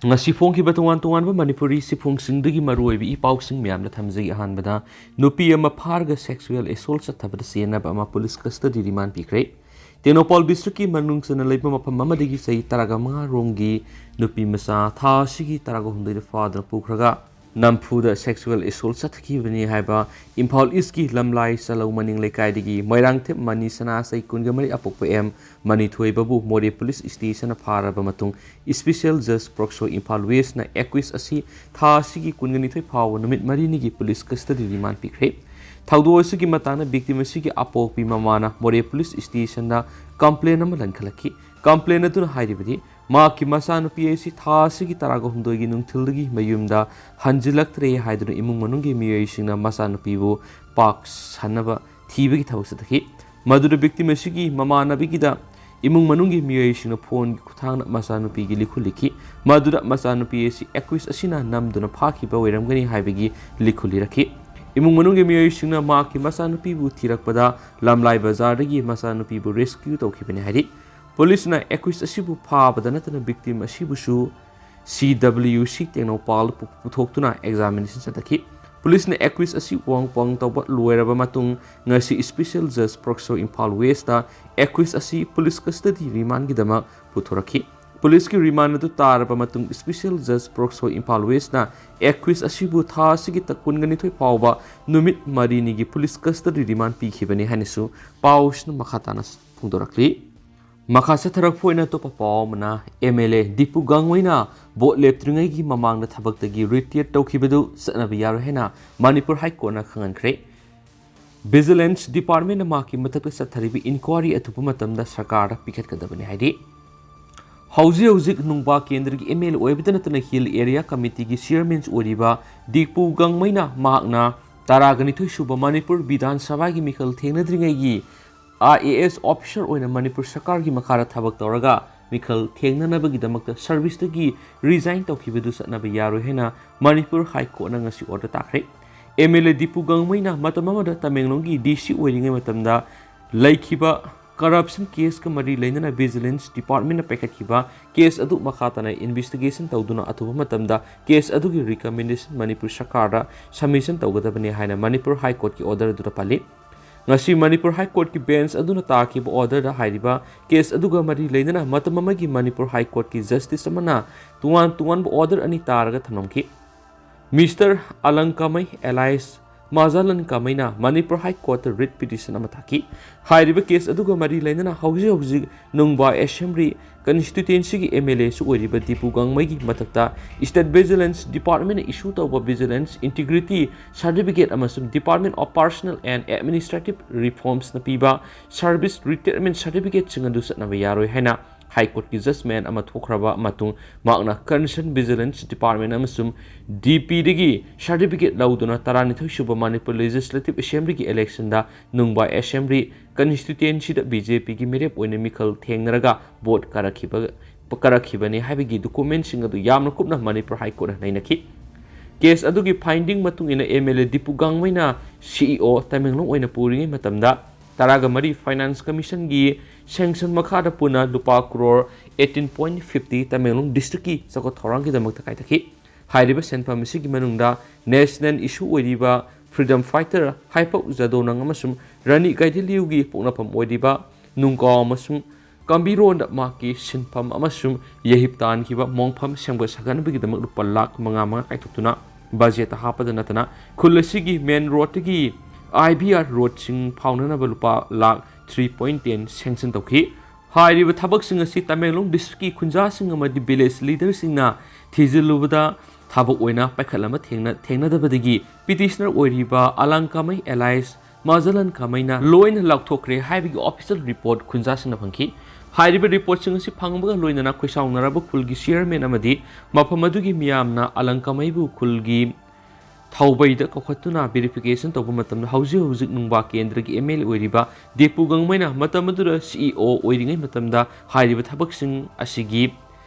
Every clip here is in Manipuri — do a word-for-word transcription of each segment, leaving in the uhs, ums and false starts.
ꯉꯁꯤ ꯐꯣꯡꯈꯤꯕ ꯇꯣꯉꯥꯟ ꯇꯣꯉꯥꯟꯕ ꯃꯅꯤꯄꯨꯔꯤ ꯁꯤꯐꯣꯡꯁꯤꯡꯗꯒꯤ ꯃꯔꯨꯑꯣꯏꯕ ꯏ ꯄꯥꯎꯁꯤꯡ ꯃꯌꯥꯝꯗ ꯊꯝꯖꯒꯦ꯫ ꯑꯍꯥꯟꯕꯗ, ꯅꯨꯄꯤ ꯑꯃ ꯐꯥꯔꯒ sexual assault ꯆꯠꯊꯕꯗ ꯆꯦꯟꯅꯕ ꯑꯃ police custody remand ꯄꯤꯈ꯭ꯔꯦ꯫ ꯇꯦꯡꯅꯧꯄꯥꯜ districtꯀꯤ ꯃꯅꯨꯡ ꯆꯟꯅ ꯂꯩꯕ ꯃꯐꯝ ꯑꯃꯗꯒꯤ ꯆꯍꯤ ꯇꯔꯥꯒ ꯃꯉꯥ ꯔꯣꯝꯒꯤ ꯅꯨꯄꯤ ꯃꯆꯥ ꯊꯥ ꯑꯁꯤꯒꯤ ꯇꯔꯥꯒ ꯍꯨꯝꯗꯣꯏꯗ ꯐꯥꯗꯨꯅ ꯄꯨꯈ꯭ꯔꯒ ꯅꯝꯐꯨꯗ sexual assault ꯆꯠꯊꯈꯤꯕꯅꯤ ꯍꯥꯏꯕ ꯏꯝꯐꯥꯜ Eastꯀꯤ ꯂꯝꯂꯥꯏ ꯆꯂꯧ ꯃꯅꯤꯡ ꯂꯩꯀꯥꯏꯗꯒꯤ ꯃꯣꯏꯔꯥꯡꯊꯦꯝ ꯃꯅꯤ ꯁꯅꯥ, ꯆꯍꯤ ꯀꯨꯟꯒ ꯃꯔꯤ, ꯑꯄꯣꯛꯄ ꯑꯦꯝ ꯃꯅꯤꯊꯣꯏꯕꯕꯨ ꯃꯣꯔꯦ police stationꯗ ꯐꯥꯔꯕ ꯃꯇꯨꯡ special judge ꯄꯣꯛꯁꯣ ꯏꯝꯐꯥꯜ Westꯅ accused ꯑꯁꯤ ꯊꯥ ꯑꯁꯤꯒꯤ ꯀꯨꯟꯒ ꯅꯤꯊꯣꯏ ꯐꯥꯎꯕ ꯅꯨꯃꯤꯠ ꯃꯔꯤꯅꯤꯒꯤ police custody remand ꯄꯤꯈ꯭ꯔꯦ꯫ ꯊꯧꯗꯣꯛ ꯑꯁꯤꯒꯤ ꯃꯇꯥꯡꯗ victim ꯑꯁꯤꯒꯤ ꯑꯄꯣꯛꯄꯤ ꯃꯃꯥꯅ ꯃꯣꯔꯦ police stationꯗ complaint ꯑꯃ ꯂꯟꯈꯠꯂꯛꯈꯤ꯫ Complaint ꯑꯗꯨꯅ ꯍꯥꯏꯔꯤꯕꯗꯤ, ꯃꯍꯥꯛꯀꯤ ꯃꯆꯥꯅꯨꯄꯤ ꯑꯁꯤ ꯊꯥ ꯑꯁꯤꯒꯤ ꯇꯔꯥꯒ ꯍꯨꯝꯗꯣꯏꯒꯤ ꯅꯨꯡꯊꯤꯜꯗꯒꯤ ꯃꯌꯨꯝꯗ ꯍꯟꯖꯤꯜꯂꯛꯇ꯭ꯔꯦ ꯍꯥꯏꯗꯨꯅ ꯏꯃꯨꯡ ꯃꯅꯨꯡꯒꯤ ꯃꯤꯑꯣꯏꯁꯤꯡꯅ ꯃꯆꯥꯅꯨꯄꯤꯕꯨ ꯄꯥꯛ ꯁꯟꯅꯕ ꯊꯤꯕꯒꯤ ꯊꯕꯛ ꯆꯠꯊꯈꯤ꯫ ꯃꯗꯨꯗ victim ꯑꯁꯤꯒꯤ ꯃꯃꯥꯟꯅꯕꯤꯒꯤꯗ ꯏꯃꯨꯡ ꯃꯅꯨꯡꯒꯤ ꯃꯤꯑꯣꯏꯁꯤꯡꯅ phoneꯒꯤ ꯈꯨꯠꯊꯥꯡꯗ ꯃꯆꯥꯅꯨꯄꯤꯒꯤ ꯂꯤꯈꯨꯜ ꯏꯈꯤ꯫ ꯃꯗꯨꯗ ꯃꯆꯥꯅꯨꯄꯤ ꯑꯁꯤ accused ꯑꯁꯤꯅ ꯅꯝꯗꯨꯅ ꯐꯥꯈꯤꯕ ꯑꯣꯏꯔꯝꯒꯅꯤ ꯍꯥꯏꯕꯒꯤ ꯂꯤꯈꯨꯜ ꯏꯔꯛꯈꯤ꯫ ꯏꯃꯨꯡ ꯃꯅꯨꯡꯒꯤ ꯃꯤꯑꯣꯏꯁꯤꯡꯅ ꯃꯍꯥꯛꯀꯤ ꯃꯆꯥꯅꯨꯄꯤꯕꯨ ꯊꯤꯔꯛꯄꯗ ꯂꯝꯂꯥꯏ ꯕꯖꯥꯔꯗꯒꯤ ꯃꯆꯥꯅꯨꯄꯤꯕꯨ rescue ꯇꯧꯈꯤꯕꯅꯤ ꯍꯥꯏꯔꯤ꯫ Policeꯅ accused ꯑꯁꯤꯕꯨ ꯐꯥꯕꯗ ꯅꯠꯇꯅ victim ꯑꯁꯤꯕꯨꯁꯨ CWC ꯇꯦꯡꯅꯧꯄꯥꯜ ꯄꯨ-, ꯄꯨꯊꯣꯛꯇꯨꯅ examination ꯆꯠꯊꯈꯤ꯫ Policeꯅ accused ꯑꯁꯤ ꯋꯥꯍꯪ ꯄꯥꯎꯍꯪ ꯇꯧꯕ ꯂꯣꯏꯔꯕ ꯃꯇꯨꯡ ꯉꯁꯤ special judge ꯄꯣꯛꯁꯣ ꯏꯝꯐꯥꯜ Westꯇ accused ꯑꯁꯤ police custody remandꯒꯤꯗꯃꯛ ꯄꯨꯊꯣꯔꯛꯈꯤ꯫ Policeꯀꯤ remand ꯑꯗꯨ ꯇꯥꯔꯕ ꯃꯇꯨꯡ special judge ꯄꯣꯛꯁꯣ ꯏꯝꯐꯥꯜ Westꯅ accused ꯑꯁꯤꯕꯨ ꯊꯥ ꯑꯁꯤꯒꯤ ꯇ-, ꯀꯨꯟꯒ ꯅꯤꯊꯣꯏ ꯐꯥꯎꯕ ꯅꯨꯃꯤꯠ ꯃꯔꯤꯅꯤꯒꯤ police custody remand ꯄꯤꯈꯤꯕꯅꯤ ꯍꯥꯏꯅꯁꯨ ꯄꯥꯎꯁꯤꯅ ꯃꯈꯥ ꯇꯥꯅ ꯐꯣꯡꯗꯣꯔꯛꯂꯤ꯫ ꯃꯈꯥ ꯆꯠꯊꯔꯛꯄ ꯑꯣꯏꯅ ꯑꯇꯣꯞꯄ ꯄꯥꯎ ꯑꯃꯅ, MLA ꯗꯤꯄꯨ ꯒꯥꯡꯃꯩꯅ vote ꯂꯦꯞꯇ꯭ꯔꯤꯉꯩꯒꯤ ꯃꯃꯥꯡꯗ ꯊꯕꯛꯇꯒꯤ retire ꯇꯧꯈꯤꯕꯗꯨ ꯆꯠꯅꯕ ꯌꯥꯔꯣꯏ ꯍꯥꯏꯅ ꯃꯅꯤꯄꯨꯔ High Courtꯅ ꯈꯪꯍꯟꯈ꯭ꯔꯦ꯫ Vigilance Departmentꯅ ꯃꯍꯥꯛꯀꯤ ꯃꯊꯛꯇ ꯆꯠꯊꯔꯤꯕ inquiry ꯑꯊꯨꯕ ꯃꯇꯝꯗ ꯁꯔꯀꯥꯔꯗ ꯄꯤꯈꯠꯀꯗꯕꯅꯤ ꯍꯥꯏꯔꯤ꯫ ꯍꯧꯖꯤꯛ ꯍꯧꯖꯤꯛ ꯅꯨꯡꯕꯥ ꯀꯦꯟꯗ꯭ꯔꯒꯤ MLA ꯑꯣꯏꯕꯇ ꯅꯠꯇꯅ Hill Area Committeeꯒꯤ chairman ꯑꯣꯏꯔꯤꯕ ꯗꯤꯄꯨ ꯒꯥꯡꯃꯩꯅ ꯃꯍꯥꯛꯅ ꯇꯔꯥꯒ ꯅꯤꯊꯣꯏ ꯁꯨꯕ ꯃꯅꯤꯄꯨꯔ ꯕꯤꯙꯥꯟ ꯁꯚꯥꯒꯤ ꯃꯤꯈꯜ ꯊꯦꯡꯅꯗ꯭ꯔꯤꯉꯩꯒꯤ IAS officer ꯑꯣꯏꯅ ꯃꯅꯤꯄꯨꯔ ꯁꯔꯀꯥꯔꯒꯤ ꯃꯈꯥꯗ ꯊꯕꯛ ꯇꯧꯔꯒ ꯃꯤꯈꯜ ꯊꯦꯡꯅꯅꯕꯒꯤꯗꯃꯛꯇ serviceꯇꯒꯤ resign ꯇꯧꯈꯤꯕꯗꯨ ꯆꯠꯅꯕ ꯌꯥꯔꯣꯏ ꯍꯥꯏꯅ ꯃꯅꯤꯄꯨꯔ High Courtꯅ ꯉꯁꯤ order ꯇꯥꯈ꯭ꯔꯦ꯫ MLA ꯗꯤꯄꯨ ꯒꯥꯡꯃꯩꯅ ꯃꯇꯝ ꯑꯃꯗ ꯇꯃꯦꯡꯂꯣꯡꯒꯤ DC ꯑꯣꯏꯔꯤꯉꯩ ꯃꯇꯝꯗ ꯂꯩꯈꯤꯕ ꯀꯔꯞꯁꯟ ꯀꯦꯁꯀ ꯃꯔꯤ ꯂꯩꯅꯅ ꯚꯤꯖꯤꯂꯦꯟꯁ ꯗꯤꯄꯥꯔꯠꯃꯦꯟꯅ ꯄꯥꯏꯈꯠꯈꯤꯕ ꯀꯦꯁ ꯑꯗꯨ ꯃꯈꯥ ꯇꯥꯅ ꯏꯟꯚꯦꯁꯇꯤꯒꯦꯁꯟ ꯇꯧꯗꯨꯅ ꯑꯊꯨꯕ ꯃꯇꯝꯗ ꯀꯦꯁ ꯑꯗꯨꯒꯤ ꯔꯤꯀꯃꯦꯟꯗꯦꯁꯟ ꯃꯅꯤꯄꯨꯔ ꯁꯔꯀꯥꯔꯗ ꯁꯕꯃꯤꯁꯟ ꯇꯧꯒꯗꯕꯅꯤ ꯍꯥꯏꯅ ꯃꯅꯤꯄꯨꯔ ꯍꯥꯏ ꯀꯣꯔꯠꯀꯤ ꯑꯣꯔꯗꯔ ꯑꯗꯨꯗ ꯄꯜꯂꯤ꯫ ꯉꯁꯤ ꯃꯅꯤꯄꯨꯔ ꯍꯥꯏ ꯀꯣꯔꯠꯀꯤ ꯕꯦꯟꯆ ꯑꯗꯨꯅ ꯇꯥꯈꯤꯕ ꯑꯣꯔꯗꯔꯗ ꯍꯥꯏꯔꯤꯕ ꯀꯦꯁ ꯑꯗꯨꯒ ꯃꯔꯤ ꯂꯩꯅꯅ ꯃꯇꯝ ꯑꯃꯒꯤ ꯃꯅꯤꯄꯨꯔ ꯍꯥꯏ ꯀꯣꯔꯠꯀꯤ ꯖꯁꯇꯤꯁ ꯑꯃꯅ ꯇꯣꯉꯥꯟ ꯇꯣꯉꯥꯟꯕ ꯑꯣꯔꯗꯔ ꯑꯅꯤ ꯇꯥꯔꯒ ꯊꯝꯂꯝꯈꯤ꯫ ꯃꯤꯁꯇꯔ ꯑꯂꯪ ꯀꯃꯩ alias ꯃꯥꯖꯥꯂꯟ ꯀꯃꯩꯅ ꯃꯅꯤꯄꯨꯔ ꯍꯥꯏ ꯀꯣꯔꯠꯇ ꯔꯤꯠ ꯄꯤꯇꯤꯁꯟ ꯑꯃ ꯊꯥꯈꯤ꯫ ꯍꯥꯏꯔꯤꯕ ꯀꯦꯁ ꯑꯗꯨꯒ ꯃꯔꯤ ꯂꯩꯅꯅ ꯍꯧꯖꯤꯛ ꯍꯧꯖꯤꯛ ꯅꯨꯡꯕꯥ ꯑꯦꯁꯦꯝꯕ꯭ꯂꯤ ꯀꯟꯁꯇꯤꯇ꯭ꯋꯦꯟꯁꯤꯒꯤ ꯑꯦꯝ ꯑꯦꯜ ꯑꯦꯁꯨ ꯑꯣꯏꯔꯤꯕ ꯗꯤꯄꯨ ꯒꯥꯡꯃꯩꯒꯤ ꯃꯊꯛꯇ ꯁ꯭ꯇꯦꯠ ꯚꯤꯖꯤꯂꯦꯟꯁ ꯗꯤꯄꯥꯔꯠꯃꯦꯟꯅ ꯏꯁꯨ ꯇꯧꯕ ꯚꯤꯖꯤꯂꯦꯟꯁ ꯏꯟꯇꯤꯒ꯭ꯔꯤꯇꯤ ꯁꯥꯔꯇꯤꯐꯤꯀꯦꯠ ꯑꯃꯁꯨꯡ Department of Personnel and Administrative Reformsꯅ ꯄꯤꯕ ꯁꯔꯚꯤꯁ ꯔꯤꯇꯥꯌꯔꯃꯦꯟ ꯁꯥꯔꯇꯤꯐꯤꯀꯦꯠꯁꯤꯡ ꯑꯗꯨ ꯆꯠꯅꯕ ꯌꯥꯔꯣꯏ ꯍꯥꯏꯅ ꯍꯥꯏ ꯀꯣꯔꯠꯀꯤ ꯖꯖꯃꯦꯟ ꯑꯃ ꯊꯣꯛꯈ꯭ꯔꯕ ꯃꯇꯨꯡ ꯃꯍꯥꯛꯅ ꯀꯟꯁꯔꯟ ꯚꯤꯖꯤꯂꯦꯟꯁ ꯗꯤꯄꯥꯔꯠꯃꯦꯟ ꯑꯃꯁꯨꯡ ꯗꯤ ꯄꯤꯗꯒꯤ ꯁꯥꯔꯇꯤꯐꯤꯀꯦꯠ ꯂꯧꯗꯨꯅ ꯇꯔꯥꯅꯤꯊꯣꯏ ꯁꯨꯕ ꯃꯅꯤꯄꯨꯔ ꯂꯦꯖꯤꯁꯂꯦꯇꯤꯚ ꯑꯦꯁꯦꯝꯕ꯭ꯂꯤꯒꯤ ꯏꯂꯦꯛꯁꯟꯗ ꯅꯨꯡꯕꯥ ꯑꯦꯁꯦꯝꯕ꯭ꯂꯤ ꯀꯟꯁꯇꯤꯇ꯭ꯋꯦꯟꯁꯤꯗ ꯕꯤ ꯖꯦ ꯄꯤꯒꯤ ꯃꯤꯔꯦꯞ ꯑꯣꯏꯅ ꯃꯤꯈꯜ ꯊꯦꯡꯅꯔꯒ ꯚꯣꯠ ꯀꯥꯔꯛꯈꯤꯕ, ꯀꯥꯔꯛꯈꯤꯕꯅꯤ ꯍꯥꯏꯕꯒꯤ ꯗꯣꯀꯨꯃꯦꯟꯁꯤꯡ ꯑꯗꯨ ꯌꯥꯝꯅ ꯀꯨꯞꯅ ꯃꯅꯤꯄꯨꯔ ꯍꯥꯏ ꯀꯣꯔꯠꯅ ꯅꯩꯅꯈꯤ꯫ ꯀꯦꯁ ꯑꯗꯨꯒꯤ ꯐꯥꯏꯟꯗꯤꯡ ꯃꯇꯨꯡ ꯏꯟꯅ ꯑꯦꯝ ꯑꯦꯜ ꯑꯦ ꯗꯤꯄꯨ ꯒꯥꯡꯃꯩꯅ ꯁꯤ ꯏ ꯑꯣ ꯇꯃꯦꯡꯂꯣꯡ ꯑꯣꯏꯅ ꯄꯨꯔꯤꯉꯩ ꯃꯇꯝꯗ ꯇꯔꯥꯒ ꯃꯔꯤ ꯐꯥꯏꯅꯥꯟꯁ ꯀꯃꯤꯁꯟꯒꯤ ꯁꯦꯡꯁꯟ ꯃꯈꯥꯗ ꯄꯨꯟꯅ ꯂꯨꯄꯥ crore eighteen point fifty Tamenglong ꯗꯤꯁꯇ꯭ꯔꯤꯛꯀꯤ ꯆꯥꯎꯈꯠ ꯊꯧꯔꯥꯡꯒꯤꯗꯃꯛꯇ ꯀꯥꯏꯊꯈꯤ꯫ ꯍꯥꯏꯔꯤꯕ ꯁꯦꯟꯐꯝ ꯑꯁꯤꯒꯤ ꯃꯅꯨꯡꯗ ꯅꯦꯁꯅꯦꯜ ꯏꯁꯨ ꯑꯣꯏꯔꯤꯕ ꯐ꯭ꯔꯤꯗꯝ ꯐꯥꯏꯇꯔ ꯍꯥꯏꯄꯧ ꯖꯥꯗꯣꯅꯪ ꯑꯃꯁꯨꯡ ꯔꯥꯅꯤ ꯒꯥꯏꯗꯤꯟꯂꯤꯌꯨꯒꯤ ꯄꯣꯛꯅꯐꯝ ꯑꯣꯏꯔꯤꯕ ꯅꯨꯡꯀꯥꯎ ꯑꯃꯁꯨꯡ ꯀꯝꯕꯤꯔꯣꯟꯗ ꯃꯍꯥꯛꯀꯤ ꯁꯤꯟꯐꯝ ꯑꯃꯁꯨꯡ ꯌꯩꯍꯤꯞ ꯇꯥꯟꯈꯤꯕ ꯃꯣꯡꯐꯝ ꯁꯦꯝꯒꯠ ꯁꯥꯒꯠꯅꯕꯒꯤꯗꯃꯛ ꯂꯨꯄꯥ ꯂꯥꯈ ꯃꯉꯥ ꯃꯉꯥ ꯀꯥꯏꯊꯣꯛꯇꯨꯅ ꯕꯖꯦꯠꯇ ꯍꯥꯞꯄꯗ ꯅꯠꯇꯅ ꯈꯨꯜ ꯑꯁꯤꯒꯤ ꯃꯦꯟ ꯔꯣꯗꯇꯒꯤ ꯑꯥꯏ ꯕꯤ ꯑꯥꯔ ꯔꯣꯗꯁꯤꯡ ꯐꯥꯎꯅꯅꯕ ꯂꯨꯄꯥ lakh three point ten sanction ꯇꯧꯈꯤ꯫ ꯍꯥꯏꯔꯤꯕ ꯊꯕꯛꯁꯤꯡ ꯑꯁꯤ ꯇꯃꯦꯡꯂꯣꯡ ꯗꯤꯁꯇ꯭ꯔꯤꯛꯀꯤ ꯈꯨꯟꯖꯥꯁꯤꯡ ꯑꯃꯗꯤ ꯚꯤꯂꯦꯖ ꯂꯤꯗꯔꯁꯤꯡꯅ ꯊꯤꯖꯤꯜꯂꯨꯕꯗ ꯊꯕꯛ ꯑꯣꯏꯅ ꯄꯥꯏꯈꯠꯂꯝꯕ ꯊꯦꯡꯅ-, ꯊꯦꯡꯅꯗꯕꯗꯒꯤ ꯄꯤꯇꯤꯁꯅꯔ ꯑꯣꯏꯔꯤꯕ ꯑꯂꯥꯡ ꯀꯥꯃꯩ alias ꯃꯥꯖꯂꯟ ꯀꯥꯃꯩꯅ ꯂꯣꯏꯅ ꯂꯥꯎꯊꯣꯛꯈ꯭ꯔꯦ ꯍꯥꯏꯕꯒꯤ ꯑꯣꯐꯤꯁꯤꯌꯦꯜ ꯔꯤꯄꯣꯔꯠ ꯈꯨꯟꯖꯥꯁꯤꯡꯅ ꯐꯪꯈꯤ꯫ ꯍꯥꯏꯔꯤꯕ ꯔꯤꯄꯣꯔꯠꯁꯤꯡ ꯑꯁꯤ ꯐꯪꯕꯒ ꯂꯣꯏꯅꯅ ꯈꯣꯏꯁꯥꯎꯅꯔꯕ ꯈꯨꯜꯒꯤ ꯆꯤꯌꯔꯃꯦꯟ ꯑꯃꯗꯤ ꯃꯐꯝ ꯑꯗꯨꯒꯤ ꯃꯤꯌꯥꯝꯅ ꯑꯂꯥꯡ ꯀꯥꯃꯩꯕꯨ ꯈꯨꯜꯒꯤ ꯊꯧꯕꯩꯗ ꯀꯧꯈꯠꯇꯨꯅ ꯚꯦꯔꯤꯐꯤꯀꯦꯁꯟ ꯇꯧꯕ ꯃꯇꯝꯗ ꯍꯧꯖꯤꯛ ꯍꯧꯖꯤꯛ ꯅꯨꯡꯕꯥ ꯀꯦꯟꯗ꯭ꯔꯒꯤ ꯑꯦꯝ ꯑꯦꯜ ꯑꯦ ꯑꯣꯏꯔꯤꯕ ꯗꯤꯄꯨ ꯒꯥꯡꯃꯩꯅ ꯃꯇꯝ ꯑꯗꯨꯗ ꯁꯤ ꯏ ꯑꯣ ꯑꯣꯏꯔꯤꯉꯩ ꯃꯇꯝꯗ ꯍꯥꯏꯔꯤꯕ ꯊꯕꯛꯁꯤꯡ ꯑꯁꯤꯒꯤ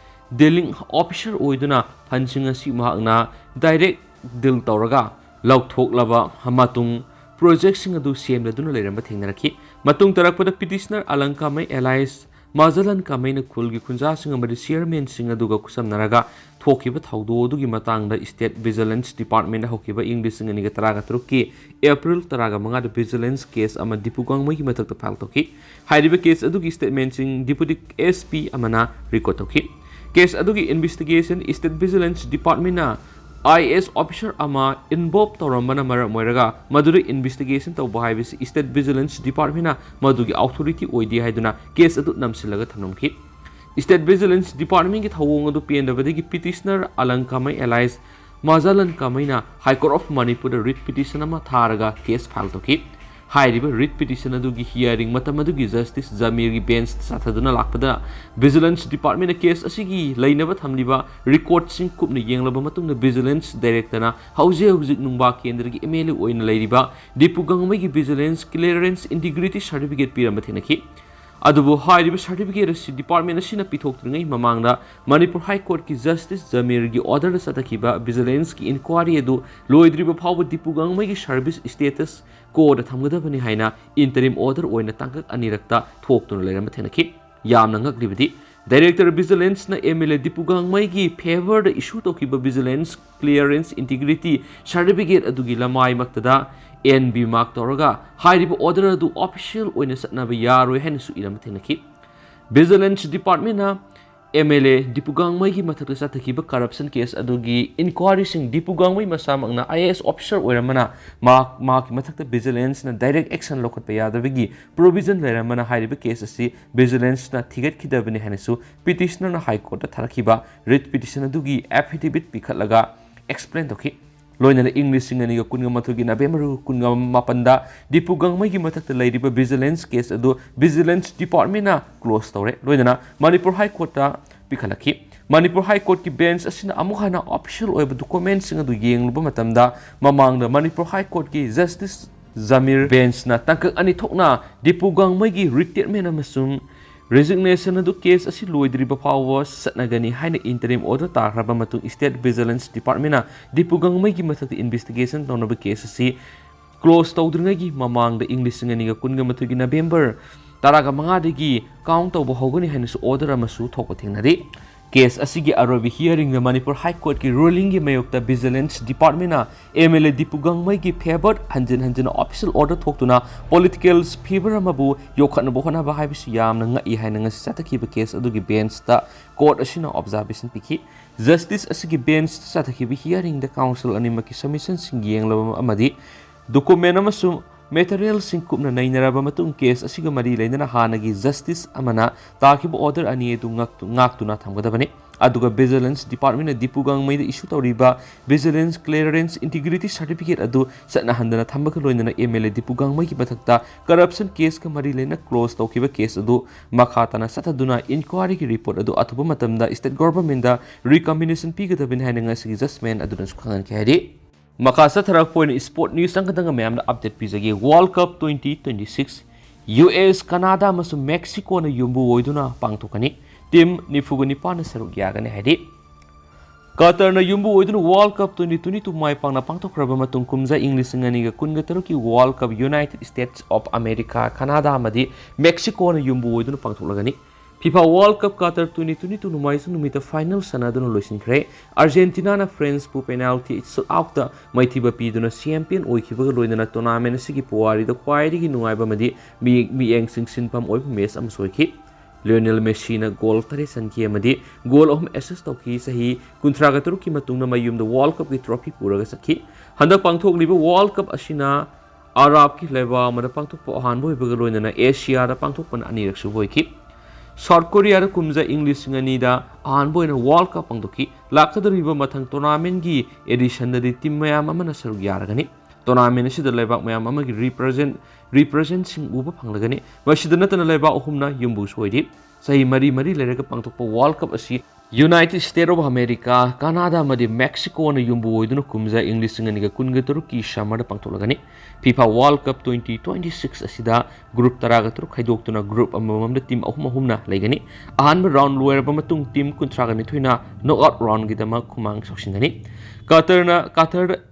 ꯗꯤꯂꯤꯡ ꯑꯣꯐꯤꯁꯔ ꯑꯣꯏꯗꯨꯅ ꯐꯟꯁꯤꯡ ꯑꯁꯤ ꯃꯍꯥꯛꯅ ꯗꯥꯏꯔꯦꯛ ꯗꯤꯜ ꯇꯧꯔꯒ ꯂꯧꯊꯣꯛꯂꯕ ꯃꯇꯨꯡ ꯄ꯭ꯔꯣꯖꯦꯛꯁꯤꯡ ꯑꯗꯨ ꯁꯦꯝꯂꯗꯨꯅ ꯂꯩꯔꯝꯕ ꯊꯦꯡꯅꯔꯛꯈꯤ꯫ ꯃꯇꯨꯡ ꯇꯥꯔꯛꯄꯗ petitioner ꯑꯂꯪ ꯀꯥꯃꯩ alias ꯃꯥꯖꯂꯟ ꯀꯥꯃꯩꯅ ꯈꯨꯜꯒꯤ ꯈꯨꯟꯖꯥꯁꯤꯡ ꯑꯃꯗꯤ chairmanꯁꯤꯡ ꯑꯗꯨꯒ ꯈꯨꯠꯁꯝꯅꯔꯒ ꯊꯣꯛꯈꯤꯕ ꯊꯧꯗꯣꯛ ꯑꯗꯨꯒꯤ ꯃꯇꯥꯡꯗ State Vigilance Departmentꯗ ꯍꯧꯈꯤꯕ ꯏꯪ ꯂꯤꯁꯤꯡ ꯑꯅꯤꯒ ꯇꯔꯥꯒ ꯇꯔꯨꯛꯀꯤ April ꯇꯔꯥꯒ ꯃꯉꯥꯗ vigilance case ꯑꯃ ꯗꯤꯄꯨ ꯒꯥꯡꯃꯩꯒꯤ ꯃꯊꯛꯇ file ꯇꯧꯈꯤ꯫ ꯍꯥꯏꯔꯤꯕ case ꯑꯗꯨꯒꯤ statementꯁꯤꯡ Deputy SP ꯑꯃꯅ record ꯇꯧꯈꯤ꯫ Case ꯑꯗꯨꯒꯤ investigation State Vigilance Departmentꯅ IAS officer ꯑꯃ involve ꯇꯧꯔꯝꯕꯅ ꯃꯔꯝ ꯑꯣꯏꯔꯒ ꯃꯗꯨꯗ investigation ꯇꯧꯕ ꯍꯥꯏꯕꯁꯤ State Vigilance Departmentꯅ ꯃꯗꯨꯒꯤ authority ꯑꯣꯏꯗꯦ ꯍꯥꯏꯗꯨꯅ case ꯑꯗꯨ ꯅꯝꯁꯤꯜꯂꯒ ꯊꯝꯂꯝꯈꯤ꯫ State Vigilance Departmentꯀꯤ ꯊꯧꯑꯣꯡ ꯑꯗꯨ ꯄꯦꯟꯗꯕꯗꯒꯤ petitioner ꯑꯂꯪ ꯀꯥꯃꯩ alias ꯃꯥꯖꯂꯟ ꯀꯥꯃꯩꯅ High Court of Manipurꯗ writ petition ꯑꯃ ꯊꯥꯔꯒ case file ꯇꯧꯈꯤ꯫ ꯍꯥꯏꯔꯤꯕ writ petition ꯑꯗꯨꯒꯤ hearing ꯃꯇꯝ ꯑꯗꯨꯒꯤ Justice ꯖꯃꯤꯔꯒꯤ benchꯇ ꯆꯠꯊꯗꯨꯅ ꯂꯥꯛꯄꯗ Vigilance Departmentꯅ case ꯑꯁꯤꯒꯤ ꯂꯩꯅꯕ ꯊꯝꯂꯤꯕ recordꯁꯤꯡ ꯀꯨꯞꯅ ꯌꯦꯡꯂꯕ ꯃꯇꯨꯡꯗ Vigilance Directorꯅ ꯍꯧꯖꯤꯛ ꯍꯧꯖꯤꯛ ꯅꯨꯡꯕꯥ ꯀꯦꯟꯗ꯭ꯔꯒꯤ MLA ꯑꯣꯏꯅ ꯂꯩꯔꯤꯕ Dipu ꯒꯥꯡꯃꯩꯒꯤ Vigilance Clearance Integrity Certificate ꯄꯤꯔꯝꯕ ꯊꯦꯡꯅꯈꯤ꯫ ꯑꯗꯨꯕꯨ ꯍꯥꯏꯔꯤꯕ certificate ꯑꯁꯤ department ꯑꯁꯤꯅ ꯄꯤꯊꯣꯛꯇ꯭ꯔꯤꯉꯩ ꯃꯃꯥꯡꯗ ꯃꯅꯤꯄꯨꯔ High Courtꯀꯤ Justice ꯖꯃꯤꯔꯒꯤ orderꯗ ꯆꯠꯊꯈꯤꯕ Vigilanceꯀꯤ inquiry ꯑꯗꯨ ꯂꯣꯏꯗ꯭ꯔꯤꯕ ꯐꯥꯎꯕ ꯗꯤꯄꯨ ꯒꯥꯡꯃꯩꯒꯤ service status quoꯗ ꯊꯝꯒꯗꯕꯅꯤ ꯍꯥꯏꯅ interim order ꯑꯣꯏꯅ ꯇꯥꯡꯀꯛ ꯑꯅꯤꯔꯛꯇ ꯊꯣꯛꯇꯨꯅ ꯂꯩꯔꯝꯕ ꯊꯦꯡꯅꯈꯤ꯫ ꯌꯥꯝꯅ ꯉꯛꯂꯤꯕꯗꯤ, Director Vigilanceꯅ MLA ꯗꯤꯄꯨ ꯒꯥꯡꯃꯩꯒꯤ favourꯗ issue ꯇꯧꯈꯤꯕ Vigilance Clearance Integrity Certificate ꯑꯗꯨꯒꯤ ꯂꯃꯥꯏꯃꯛꯇꯗ N B mark ꯇꯧꯔꯒ ꯍꯥꯏꯔꯤꯕ order ꯑꯗꯨ official ꯑꯣꯏꯅ ꯆꯠꯅꯕ ꯌꯥꯔꯣꯏ ꯍꯥꯏꯅꯁꯨ ꯏꯔꯝꯕ ꯊꯦꯡꯅꯈꯤ꯫ Vigilance Departmentꯅ MLA ꯗꯤꯄꯨ ꯒꯥꯡꯃꯩꯒꯤ ꯃꯊꯛꯇ ꯆꯠꯊꯈꯤꯕ corruption case ꯑꯗꯨꯒꯤ inquiryꯁꯤꯡ ꯗꯤꯄꯨ ꯒꯥꯡꯃꯩ ꯃꯁꯥꯃꯛꯅ IAS officer ꯑꯣꯏꯔꯝꯕꯅ ꯃꯍꯥꯛ, ꯃꯍꯥꯛꯀꯤ ꯃꯊꯛꯇ Vigilanceꯅ direct action ꯂꯧꯈꯠꯄ ꯌꯥꯗꯕꯒꯤ provision ꯂꯩꯔꯝꯕꯅ ꯍꯥꯏꯔꯤꯕ case ꯑꯁꯤ Vigilanceꯅ ꯊꯤꯒꯠꯈꯤꯗꯕꯅꯤ ꯍꯥꯏꯅꯁꯨ petitionerꯅ High Courtꯇ ꯊꯥꯔꯛꯈꯤꯕ writ petition ꯑꯗꯨꯒꯤ affidavit ꯄꯤꯈꯠꯂꯒ explain ꯇꯧꯈꯤ꯫ ꯂꯣꯏꯅꯅ ꯏꯪ ꯂꯤꯁꯤꯡ ꯑꯅꯤꯒ ꯀꯨꯟꯒ ꯃꯥꯊꯣꯏꯒꯤ November ꯀꯨꯟꯃꯥꯄꯟꯗ ꯗꯤꯄꯨ ꯒꯥꯡꯃꯩꯒꯤ ꯃꯊꯛꯇ ꯂꯩꯔꯤꯕ Vigilance case ꯑꯗꯨ Vigilance Departmentꯅ close ꯇꯧꯔꯦ꯫ ꯂꯣꯏꯅꯅ Manipur High Courtꯇ ꯄꯤꯈꯠꯂꯛꯈꯤ꯫ Manipur High Courtꯀꯤ bench ꯑꯁꯤꯅ ꯑꯃꯨꯛ ꯍꯟꯅ official ꯑꯣꯏꯕ documentꯁꯤꯡ ꯑꯗꯨ ꯌꯦꯡꯂꯨꯕ ꯃꯇꯝꯗ ꯃꯃꯥꯡꯗ ꯃꯅꯤꯄꯨꯔ High Courtꯀꯤ Justice ꯖꯃꯤꯔ benchꯅ ꯇꯥꯡꯀꯛ ꯑꯅꯤ ꯊꯣꯛꯅ ꯗꯤꯄꯨ ꯒꯥꯡꯃꯩꯒꯤ retirement ꯑꯃꯁꯨꯡ resignation ꯑꯗꯨ case ꯑꯁꯤ ꯂꯣꯏꯗ꯭ꯔꯤꯕ ꯐꯥꯎꯕ ꯆꯠꯅꯒꯅꯤ ꯍꯥꯏꯅ interim order ꯇꯥꯈ꯭ꯔꯕ ꯃꯇꯨꯡ State Vigilance Departmentꯅ ꯗꯤꯄꯨ ꯒꯥꯡꯃꯩꯒꯤ ꯃꯊꯛꯇ investigation ꯇꯧꯅꯕ case ꯑꯁꯤ ꯀ꯭ꯂꯣꯖ ꯇꯧꯗ꯭ꯔꯤꯉꯩꯒꯤ ꯃꯃꯥꯡꯗ ꯏꯪ ꯂꯤꯁꯤꯡ ꯑꯅꯤꯒ ꯀꯨꯟꯒ ꯃꯥꯊꯣꯏꯒꯤ ꯅꯕꯦꯝꯕꯔ ꯇꯔꯥꯒ ꯃꯉꯥꯗꯒꯤ ꯀꯥꯎꯟ ꯇꯧꯕ ꯍꯧꯒꯅꯤ ꯍꯥꯏꯅꯁꯨ ꯑꯣꯔꯗꯔ ꯑꯃꯁꯨ ꯊꯣꯛꯄ ꯊꯦꯡꯅꯔꯤ꯫ ꯀꯦꯁ ꯑꯁꯤꯒꯤ ꯑꯔꯣꯏꯕ ꯍꯤꯌꯔꯤꯡꯗ ꯃꯅꯤꯄꯨꯔ ꯍꯥꯏ ꯀꯣꯔꯠꯀꯤ ꯔꯨꯂꯤꯡꯒꯤ ꯃꯥꯌꯣꯛꯇ ꯚꯤꯖꯤꯂꯦꯟꯁ ꯗꯤꯄꯥꯔꯠꯃꯦꯟꯅ ꯑꯦꯝ ꯑꯦꯜ ꯑꯦ ꯗꯤꯄꯨ ꯒꯥꯡꯃꯩꯒꯤ ꯐꯦꯚꯔ ꯍꯟꯖꯤꯟ ꯍꯟꯖꯤꯟꯅ ꯑꯣꯐꯤꯁꯤꯌꯦꯜ ꯑꯣꯔꯗꯔ ꯊꯣꯛꯇꯨꯅ ꯄꯣꯂꯤꯇꯤꯀꯦꯜ ꯐꯤꯚꯔ ꯑꯃꯕꯨ ꯌꯣꯛꯈꯠꯅꯕ ꯍꯣꯠꯅꯕ ꯍꯥꯏꯕꯁꯤ ꯌꯥꯝꯅ ꯉꯛꯏ ꯍꯥꯏꯅ ꯉꯁꯤ ꯆꯠꯊꯈꯤꯕ ꯀꯦꯁ ꯑꯗꯨꯒꯤ ꯕꯦꯟꯁꯇ ꯀꯣꯔꯠ ꯑꯁꯤꯅ ꯑꯣꯕꯖꯥꯔꯕꯦꯁꯟ ꯄꯤꯈꯤ꯫ ꯖꯁꯇꯤꯁ ꯑꯁꯤꯒꯤ ꯕꯦꯟꯁꯇ ꯆꯠꯊꯈꯤꯕ ꯍꯤꯌꯔꯤꯡꯗ ꯀꯥꯎꯟꯁꯤꯜ ꯑꯅꯤꯃꯛꯀꯤ ꯁꯕꯃꯤꯁꯟꯁꯤꯡ ꯌꯦꯡꯂꯕ ꯑꯃꯗꯤ ꯗꯣꯀꯨꯃꯦꯟ ꯑꯃꯁꯨꯡ ꯃꯦꯇꯔꯤꯌꯦꯜꯁꯤꯡ ꯀꯨꯞꯅ ꯅꯩꯅꯔꯕ ꯃꯇꯨꯡ ꯀꯦꯁ ꯑꯁꯤꯒ ꯃꯔꯤ ꯂꯩꯅꯅ ꯍꯥꯟꯅꯒꯤ ꯖꯁꯇꯤꯁ ꯑꯃꯅ ꯇꯥꯈꯤꯕ ꯑꯣꯔꯗꯔ ꯑꯅꯤ ꯑꯗꯨ ꯉꯥꯛꯇꯨ-, ꯉꯥꯛꯇꯨꯅ ꯊꯝꯒꯗꯕꯅꯤ꯫ ꯑꯗꯨꯒ ꯚꯤꯖꯤꯂꯦꯟꯁ ꯗꯤꯄꯥꯔꯠꯃꯦꯟꯅ ꯗꯤꯄꯨ ꯒꯥꯡꯃꯩꯗ ꯏꯁꯨ ꯇꯧꯔꯤꯕ ꯚꯤꯖꯤꯂꯦꯟꯁ ꯀ꯭ꯂꯤꯌꯔꯦꯟꯁ ꯏꯟꯇꯤꯒ꯭ꯔꯤꯇꯤ ꯁꯥꯔꯇꯤꯐꯤꯀꯦꯠ ꯑꯗꯨ ꯆꯠꯅꯍꯟꯗꯅ ꯊꯝꯕꯒ ꯂꯣꯏꯅꯅ ꯑꯦꯝ ꯑꯦꯜ ꯑꯦ ꯗꯤꯄꯨ ꯒꯥꯡꯃꯩꯒꯤ ꯃꯊꯛꯇ ꯀꯔꯞꯁꯟ ꯀꯦꯁꯀ ꯃꯔꯤ ꯂꯩꯅ ꯀ꯭ꯂꯣꯖ ꯇꯧꯈꯤꯕ ꯀꯦꯁ ꯑꯗꯨ ꯃꯈꯥ ꯇꯥꯅ ꯆꯠꯊꯗꯨꯅ ꯏꯟꯀ꯭ꯋꯥꯔꯤꯒꯤ ꯔꯤꯄꯣꯔꯠ ꯑꯗꯨ ꯑꯊꯨꯕ ꯃꯇꯝꯗ ꯁ꯭ꯇꯦꯠ ꯒꯣꯚꯔꯟꯃꯦꯟꯗ ꯔꯤꯀꯝꯕꯤꯅꯦꯁꯟ ꯄꯤꯒꯗꯕꯅꯤ ꯍꯥꯏꯅ ꯉꯁꯤꯒꯤ ꯖꯖꯃꯦꯟ ꯑꯗꯨꯅꯁꯨ ꯈꯪꯍꯟꯈꯤ ꯍꯥꯏꯔꯤ꯫ ꯃꯈꯥ ꯆꯠꯊꯔꯛꯄ ꯑꯣꯏꯅ ꯁ꯭ꯄꯣꯔꯠ ꯅ꯭ꯌꯨꯁ ꯑꯃꯈꯛꯇꯪꯒ ꯃꯌꯥꯝꯗ ꯑꯞꯗꯦꯠ ꯄꯤꯖꯒꯦ꯫ World cup twenty twenty six U S, Canada ꯑꯃꯁꯨꯡ ꯃꯦꯛꯁꯤꯀꯣꯅ ꯌꯨꯝꯕꯨ ꯑꯣꯏꯗꯨꯅ ꯄꯥꯡꯊꯣꯛꯀꯅꯤ꯫ ꯇꯤꯝ ꯅꯤꯐꯨꯒ ꯅꯤꯄꯥꯟꯅ ꯁꯔꯨꯛ ꯌꯥꯒꯅꯤ ꯍꯥꯏꯔꯤ꯫ ꯀꯇꯔꯅ ꯌꯨꯝꯕꯨ ꯑꯣꯏꯗꯨꯅ world cup twenty twenty two ꯃꯥꯏ ꯄꯥꯛꯅ ꯄꯥꯡꯊꯣꯛꯈ꯭ꯔꯕ ꯃꯇꯨꯡ ꯀꯨꯝꯖꯥ ꯏꯪ ꯂꯤꯁꯤꯡ ꯑꯅꯤꯒ ꯀꯨꯟꯒ ꯇꯔꯨꯛꯀꯤ world cup United States of America, Canada ꯑꯃꯗꯤ ꯃꯦꯛꯁꯤꯀꯣꯅ ꯌꯨꯝꯕꯨ ꯑꯣꯏꯗꯨꯅ ꯄꯥꯡꯊꯣꯛꯂꯒꯅꯤ꯫ FIFA world cup Qatar twenty twenty two ꯅꯣꯡꯃꯥꯏꯖꯤꯡ ꯅꯨꯃꯤꯠꯇ ꯐꯥꯏꯅꯦꯜ ꯁꯥꯟꯅꯗꯨꯅ ꯂꯣꯏꯁꯤꯟꯈ꯭ꯔꯦ꯫ ꯑꯥꯔꯖꯦꯟꯇꯤꯅꯥꯅ ꯐ꯭ꯔꯦꯟꯁꯄꯨ ꯄꯦꯅꯥꯜꯇꯤ ꯁꯨꯠꯑꯥꯎꯠꯇ ꯃꯥꯏꯊꯤꯕ ꯄꯤꯗꯨꯅ ꯆꯦꯝꯄꯤꯌꯟ ꯑꯣꯏꯈꯤꯕꯒ ꯂꯣꯏꯅꯅ ꯇꯣꯔꯅꯥꯃꯦꯟ ꯑꯁꯤꯒꯤ ꯄꯨꯋꯥꯔꯤꯗ ꯈ꯭ꯋꯥꯏꯗꯒꯤ ꯅꯨꯡꯉꯥꯏꯕ ꯑꯃꯗꯤ ꯃꯤ-, ꯃꯤꯠꯌꯦꯡ ꯆꯤꯡꯁꯤꯟꯐꯝ ꯑꯣꯏꯕ ꯃꯦꯆ ꯑꯃꯁꯨ ꯑꯣꯏꯈꯤ꯫ ꯂꯤꯑꯣꯅꯦꯜ ꯃꯦꯁꯤꯅ ꯒꯣꯜ ꯇꯔꯦꯠ ꯆꯟꯈꯤ ꯑꯃꯗꯤ ꯒꯣꯜ ꯑꯍꯨꯝ ꯑꯦꯁꯤꯁ ꯇꯧꯈꯤ꯫ ꯆꯍꯤ ꯀꯨꯟꯊ꯭ꯔꯥꯒ ꯇꯔꯨꯛꯀꯤ ꯃꯇꯨꯡꯗ ꯃꯌꯨꯝꯗ ꯋꯥꯔꯜ ꯀꯞꯀꯤ ꯇ꯭ꯔꯣꯐꯤ ꯄꯨꯔꯒ ꯆꯠꯈꯤ꯫ ꯍꯟꯗꯛ ꯄꯥꯡꯊꯣꯛꯂꯤꯕ ꯋꯥꯔꯜ ꯀꯞ ꯑꯁꯤꯅ ꯑꯔꯥꯕꯀꯤ ꯂꯩꯕꯥꯛ ꯑꯃꯗ ꯄꯥꯡꯊꯣꯛꯄ ꯑꯍꯥꯟꯕ ꯑꯣꯏꯕꯒ ꯂꯣꯏꯅꯅ ꯑꯦꯁꯤꯌꯥꯗ ꯄꯥꯡꯊꯣꯛꯄꯅ ꯑꯅꯤꯔꯛꯁꯨꯕ ꯑꯣꯏꯈꯤ꯫ ꯁꯥꯎꯠ ꯀꯣꯔꯤꯌꯥꯗ ꯀꯨꯝꯖꯥ ꯏꯪ ꯂꯤꯁꯤꯡ ꯑꯅꯤꯗ ꯑꯍꯥꯟꯕ ꯑꯣꯏꯅ ꯋꯥꯔꯜ ꯀꯞ ꯄꯥꯡꯊꯣꯛꯈꯤ꯫ ꯂꯥꯛꯀꯗꯧꯔꯤꯕ ꯃꯊꯪ ꯇꯣꯔꯅꯥꯃꯦꯟꯒꯤ ꯑꯦꯗꯤꯁꯟꯗꯗꯤ ꯇꯤꯝ ꯃꯌꯥꯝ ꯑꯃꯅ ꯁꯔꯨꯛ ꯌꯥꯔꯒꯅꯤ꯫ ꯇꯣꯔꯅꯥꯃꯦꯟ ꯑꯁꯤꯗ ꯂꯩꯕꯥꯛ ꯃꯌꯥꯝ ꯑꯃꯒꯤ ꯔꯤꯄ꯭ꯔꯖꯦꯟ-, ꯔꯤꯄ꯭ꯔꯖꯦꯟꯁꯤꯡ ꯎꯕ ꯐꯪꯂꯒꯅꯤ꯫ ꯃꯁꯤꯗ ꯅꯠꯇꯅ ꯂꯩꯕꯥꯛ ꯑꯍꯨꯝꯅ ꯌꯨꯝꯕꯨꯁꯨ ꯑꯣꯏꯔꯤ꯫ ꯆꯍꯤ ꯃꯔꯤ ꯃꯔꯤ ꯂꯩꯔꯒ ꯄꯥꯡꯊꯣꯛꯄ ꯋꯥꯔꯜ ꯀꯞ ꯑꯁꯤ United state of America, Canada ꯑꯃꯗꯤ ꯃꯦꯛꯁꯤꯀꯣꯅ ꯌꯨꯝꯕꯨ ꯑꯣꯏꯗꯨꯅ ꯀꯨꯝꯖꯥ ꯏꯪ ꯂꯤꯁꯤꯡ ꯑꯅꯤꯒ ꯀꯨꯟꯒ ꯇꯔꯨꯛꯀꯤ ꯁꯝꯃꯔꯗ ꯄꯥꯡꯊꯣꯛꯂꯒꯅꯤ꯫ FIFA world cup twenty twenty six ꯑꯁꯤꯗ ꯒ꯭ꯔꯨꯞ ꯇꯔꯥꯒ ꯇꯔꯨꯛ ꯈꯥꯏꯗꯣꯛꯇꯨꯅ ꯒ꯭ꯔꯨꯞ ꯑꯃꯃꯝꯗ ꯇꯤꯝ ꯑꯍꯨꯝ ꯑꯍꯨꯝꯅ ꯂꯩꯒꯅꯤ꯫ ꯑꯍꯥꯟꯕ ꯔꯥꯎꯟ ꯂꯣꯏꯔꯕ ꯃꯇꯨꯡ ꯇꯤꯝ ꯀꯨꯟꯊ꯭ꯔꯥꯒ ꯅꯤꯊꯣꯏꯅ ꯅꯣꯛꯑꯥꯎꯠ ꯔꯥꯎꯟꯒꯤꯗꯃꯛ ꯈꯨꯃꯥꯡ ꯆꯥꯎꯁꯤꯟꯒꯅꯤ꯫ ꯀꯇꯔꯅ, ꯀꯇꯔꯗ